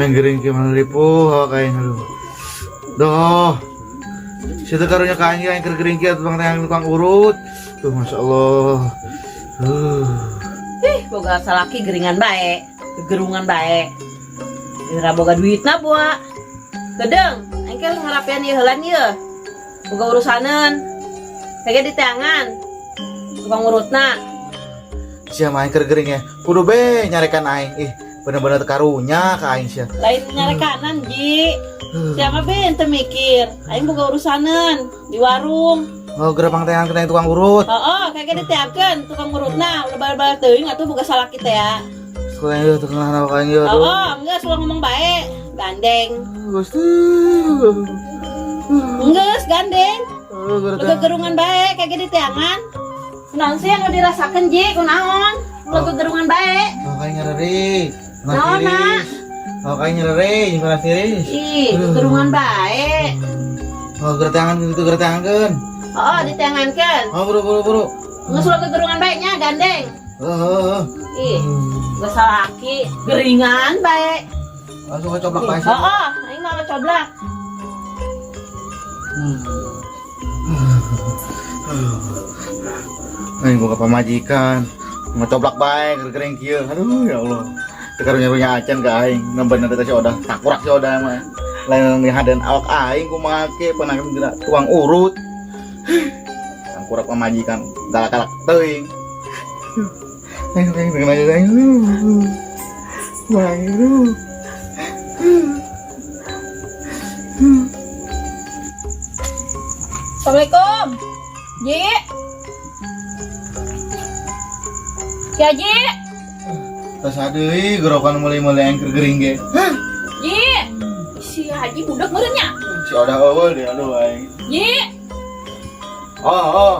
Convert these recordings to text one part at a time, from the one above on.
Aing gering kieu mana ripuh awak aing aduh. Doh. Sia teh karunya ka aing, aing keur gering kieu tukang teang tukang urut. Tuh, Masya Allah. Ih, boga salaki geringan bae, gegerungan bae. Ira boga duitna buah. Gedeng, aing ke ngarapian ieu heulan ieu. Boga urusaneun. Kage diteangan. Tukang urutna. Sia mah aing keur gering ya. Kudu be nyarekan aing. Ih, bener-bener teu karunya ka aing sia. Lain nyarekanan, Ji. Siapa be ente mikir? Aing boga urusaneun di warung. Oh, geura pangteangan ka tukang urut. Heeh, kage diteangkeun tukang urutna, ulah bal-bal teuing atuh boga salaki teh ya. Sekolah ieu teu kenal awak aing ieu aduh. Heeh, enggak suka ngomong bae. Gandeng. Gusti. Enggeus gandeng. Oh, geura Lu gegerungan bae kage diteangan. Kunaon sih yang dirasakeun, Ji? Kunaon? Lu gegerungan bae. Oh, aing nyereri. Naon, Nak? Oh, aing nyereri, jeung tiris. Ih, gegerungan bae. Oh, geura teangan gitu, geura teangankeun. Oh, diteangankeun. Oh, buru buru buru. Geus ulah gegerungan bae nya, gandeng. Oh, oh, oh. Ih, geus salaki geringan bae. Langsung kecoblak bae. Heeh, aing mah coblak. Aing boga pamajikan. Ngecoblak bae gering kieu. Aduh, ya Allah. Teu karunya-runya acan ka aing. Nembeun teh si Odah, takurak si Odah mah. Lain hadean awak aing kumaha ke pernah geura tukang urut. Tangkurak pamajikan galak-galak teuing. Aing aing pengen aja aing. Wah, aduh. Assalamualaikum. Ji. Ki Haji. Tas deui gerokan meuli-meuli aing keur gering ge. Ji. Si Haji budak meureun nya. Si Odah eueuh deui aduh aing. Ji. Oh, oh.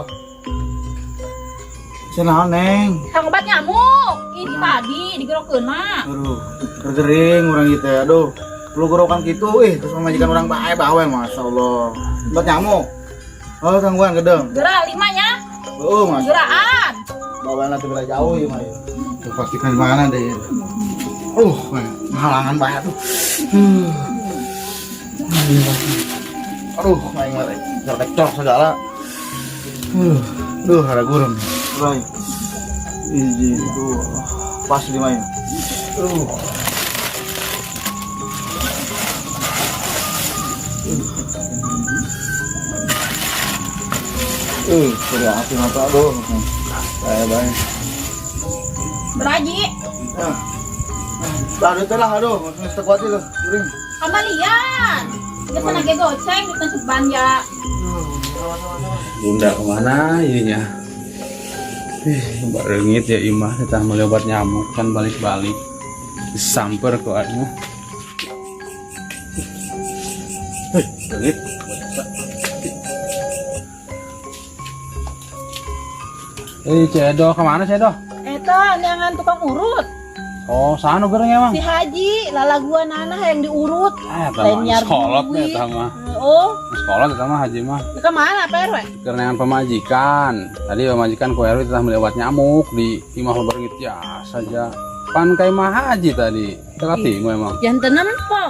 Cenah Neng. Kang obat nyamuk. Ini tadi digerokeunna. Aduh, keur gering urang ieu teh aduh. Lu gorokan kitu ih terus pamajikan urang bae bawe masyaallah. Obat nyamuk. Oh, tangguhan gedeng. Geura lima nya. Oh, mas. Geraan. Bawa nanti bela jauh ya, mah. Tuh, pastikan di mana deh. Halangan banyak tuh. Aduh, aing mah kecoh segala. Duh, ada gurem. Bray. Hiji, dua. Pas lima ya. Sudah api mata aduh. Bye bye. Beraji. Ah. Aduh teh lah aduh, geus teu kuat ieu, gering. Kamalian. Geus lagi goceng di ceban ya. Bunda kemana iya nya? Ih, barengit ya imah kita meuli obat nyamuk kan balik-balik. Disamper kok aja. Hei, rengit. Eh, Cedo kemana Cedo? Eta neangan tukang urut. Oh, sana gereng emang. Si Haji lalaguan anak yang diurut. Ah, Lain eta mah nyar sekolot duit. eta mah. Oh, Sekolot eta mah Haji mah. ke mana Pak RW? Kerenangan pemajikan. Tadi pemajikan ku RW telah melewat nyamuk di imah barengit biasa saja. Pan kai mah Haji tadi. Teu emang. Jangan nempo.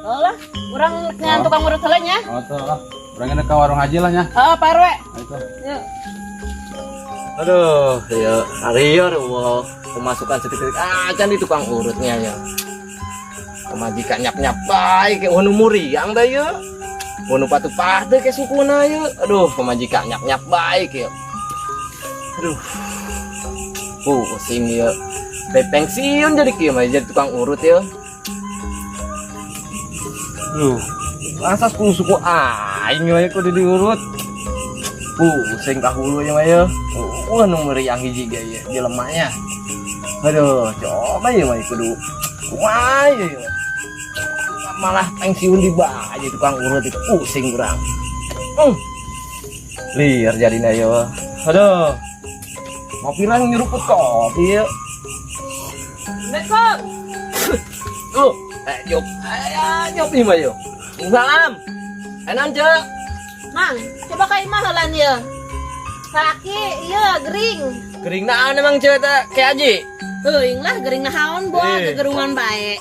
Oh lah, urang neangan tukang urut heula nya. Oh, tuh lah. Urang ke warung Haji lah nya. Oh, Pak RW. Nah, itu. Yuk. Aduh, ya hari ya wow, pemasukan sedikit aja di tukang urutnya ya. Pemajikan nyap-nyap baik kayak wanu muriang dah ya. Wanu patu pate kayak sukuna ya. Aduh, pemajikan nyap-nyap baik ya. Aduh. Pusing ya. Pe pensiun jadi kieu mah jadi tukang urut ya. Duh, masa 10 suku aing we kudu diurut. Pusing kahulu ya mah ya. Wah, nu meriang hiji ge ya jelemanya. Aduh, coba ya mah kudu kumaha ya. Malah pensiun di bae tukang urut itu pusing kurang. Liar jadinya yo. Aduh. Mau pirang nyeruput kopi ya. Assalamualaikum. Tuh, jop. Ayo, jop nih mah yo. Salam. Enak, Cek. Mang, coba ka imah heulan ieu. Salaki ieu gering. Gering naon emang cewek teh kayak Haji? Teuing lah gering naon buah Eh. gegerungan bae.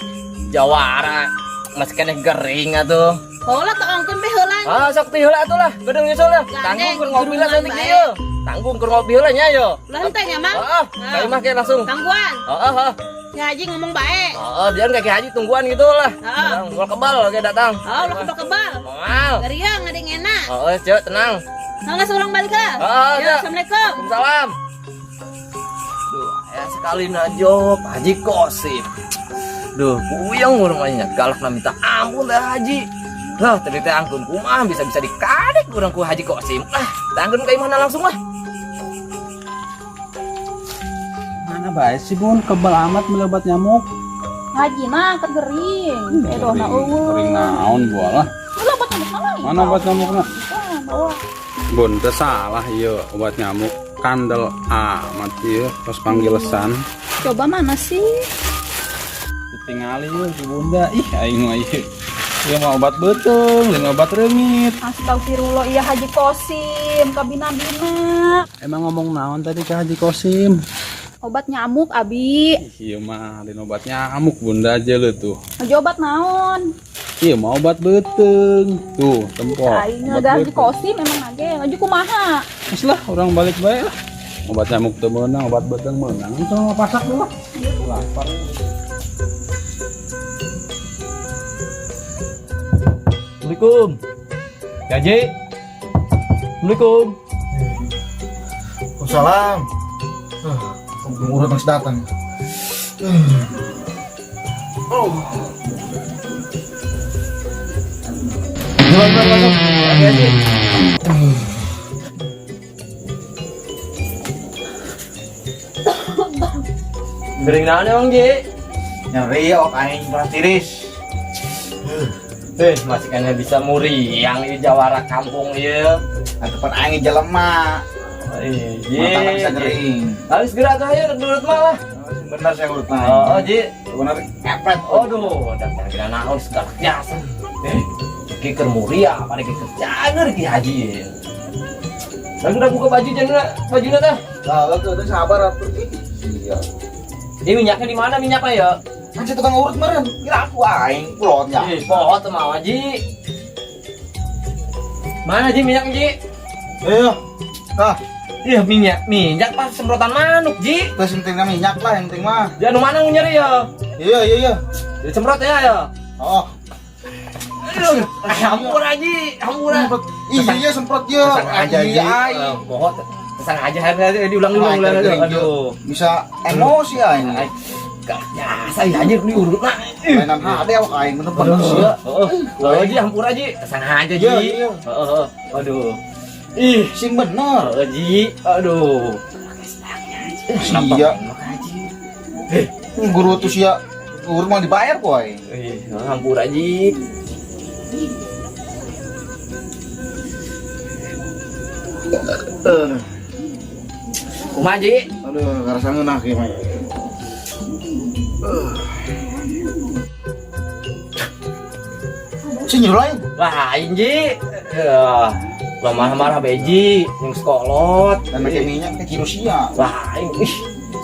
Jawara masih keneh gering atuh. Oh lah toongkeun be heula. Ah, sok teh heula atuh lah. Gedeng nyusul lah. Gandeng, Tanggung keur ngopi lah gerungan saeutik bae. ieu. Tanggung keur ngopi heula nya yo. Ulah henteu nya, Mang. Heeh, ka imah ke langsung. Tangguan. Heeh, heeh. Si Haji ngomong bae. Heeh, biar ka Ki Haji tungguan gitu lah. Heeh. Ulah kebal oke datang. Oh, ulah kebal-kebal. Moal. Geriang ngadengena. Heeh, cek tenang. Nah, geus urang balik lah. Heeh, Ya, cek. Assalamualaikum. Waalaikumsalam. Duh, ya sekali najo Pak Haji Kosim. Duh, puyeng urang mah galak na minta ampun teh Haji. Lah, tadi teh angkun kumaha bisa-bisa dikadek urang ku Haji Kosim. Lah, tangkun ka imahna langsung lah. Mana bae sih, Bun, kebal amat meuli obat nyamuk. Haji mah keur gering. Eh dohna eueuh. Gering naon buah lah. Ulah obat nyamuk lain. Mana obat nyamukna? Wah, bawa. Bun, teu salah ieu obat nyamuk. Kandel amat ieu pas panggilesan. Coba mana sih? Tingali ieu si Bunda. Ih, aing mah ieu. Ieu mah obat beuteung, lain obat reungit. Astagfirullah, iya Haji Kosim, kabina-bina. Emang ngomong naon tadi ke Haji Kosim? Obat nyamuk, Abi. Ih, ieu mah lain obat nyamuk Bunda aja lu tuh. Haji obat naon? Ieu mah obat beuteung. Tuh, tempo. Aing Obat ngajar Haji beuteung. Kosim emang age. Haji kumaha? Geus lah, urang balik bae lah. Obat nyamuk teu meunang, obat beuteung meunang. Itu mah pasak dulu lah. Lapar. Assalamualaikum. Haji. Assalamualaikum. Waalaikumsalam. Belum urut masih datang. Oh. Jalan, jalan, masuk. Haji. Gering naon emang, Ji? Nyeri ok aing pernah tiris. Eh, masih kena bisa muriang ieu jawara kampung ieu. Nah, tempat aing jelema. Eh, Mata bisa gering. Harus gerak tuh ayo nurut mah lah. Bener saya urut mah. Oh, Ji. Bener kepret. Aduh, datang kira naon segala biasa. Eh, ki keur muria apa ki keur cager ki Haji. Lagi udah buka baju jangan bajuna tah. Lah, tuh tuh sabar atuh. Ih, iya. Ini minyaknya di mana minyaknya ya? Kan si tukang urut meureun. Kira aku aing pulotnya. Ih, pohot sama Haji. Mana Ji minyaknya Ji? Iya. Ah, Iya minyak, minyak pas semprotan manuk Ji. terus pentingnya minyak lah yang penting mah. Jangan mana nyeri ya? Iya, iya, iya. Disemprot ya ya. Oh. Aduh, ampun Haji, ampun. Semprot. Iya, iya semprot ya. Aja Ji. Iya, aing. Pohot. Kesang aja diulang dulu, ulang dulu. Aduh. Bisa emosi aing. Gak biasa ya anjir diurut nah. Mainan HD awak aing bener-bener sih ya. Heeh. Oh, Ji, ampun Ji. Kesang aja Ji. Iya, iya. Heeh. Aduh. Ih, Sing bener. heeh, Ji. Aduh. Sia. Guru tuh sia. Guru mau dibayar kok aing. Ih, ampun Ji. Kumaha Ji? Aduh, karasa ngeunah kieu mah. Sing lain. Lain Ji. Ya, lah marah-marah beji, yang sekolot. Dan pakai minyak ke kilo sia. Lain, ih,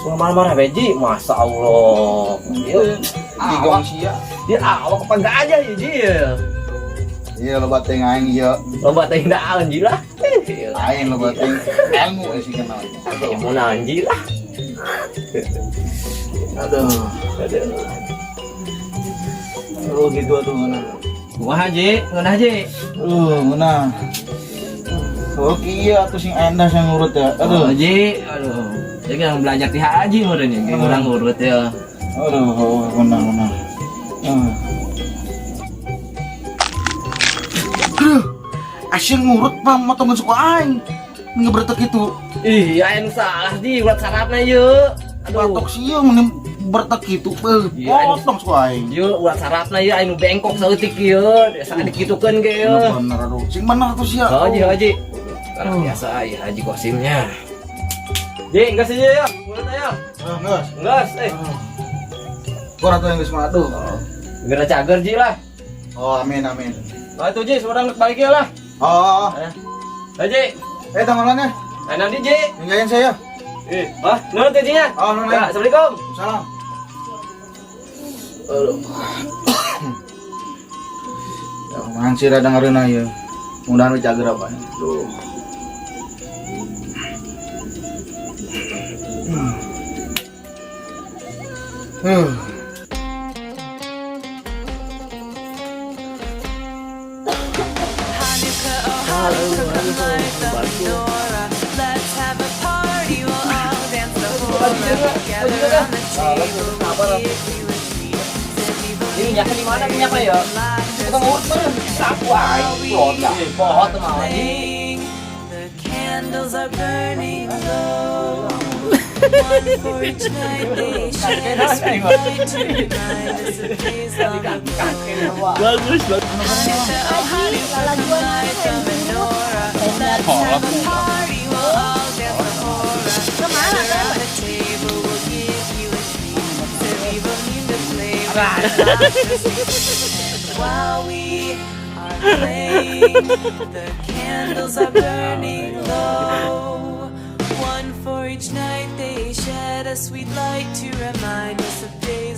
semua marah-marah beji, masa Allah. Iya, Digong sia. dia awak apa enggak aja ya Ji. Iya lo bateng aing iya. Lomba teh daun Ji lah. Aing lo bateng ilmu sih kenal. Ilmu naon Ji lah. Aduh. Aduh. Oh gitu atuh ngeunah. Kumaha Ji? Ngeunah Ji? Ngeunah. Oh iya atuh sing endah sing ngurut ya. Aduh Aduh. Ji, aduh. Jadi yang belajar ti Haji meureun ya, kayak orang ngurut ya. Aduh, oh, ngeunah ngeunah. Aduh, asyik ngurut mah motongan suku aing. Ngebertek itu. Ih, aya nu salah Ji, ulat sarapna ieu. Aduh. Batok sia mending bertek itu. Beuh, Iya, potong suku aing. Ieu ulat sarapna ieu aya nu bengkok saeutik ieu, biasa dikitukeun ge ieu. Bener aduh. Sing bener tuh sia. Oh, Ji, Haji. Sekarang biasa ya Haji Kosimnya. Ji, enggak sih ya, mulut ayo. Ah, geus. Enggak, eh. Gua ratu yang geus mah aduh. Segera cager Ji lah. Oh, amin amin. Oh, itu Ji, seorang balik ya lah. Oh, oh. Haji, Eh, tanggalannya. eh nanti Ji. Ninggalin saya. Eh, ah, nurut ya Ji nya. Oh, nurut. Ya, Assalamualaikum. Salam. Aduh. Ya, kumaha sih rada ngareunah ieu. Mudahan we cager apa. Duh. Hmm. Let's have a party, we'll all dance the hora. Gather round the table, we'll give you a treat. Ini minyaknya di mana minyaknya ya? Kita ngurut mana? Sapu aing. Plot Pohon tuh mau Playing, the candles are burning low. One for each night they shed a sweet light to remind us of days long ago. Bagus, bagus. Oh, Hanukkah, light the menorah. Let's have a party, we'll all dance the hora. Gather round the table, we'll give you a treat. Serve to play with the while we are playing, the candles are burning low. One for each night they shed a sweet light to remind us of days.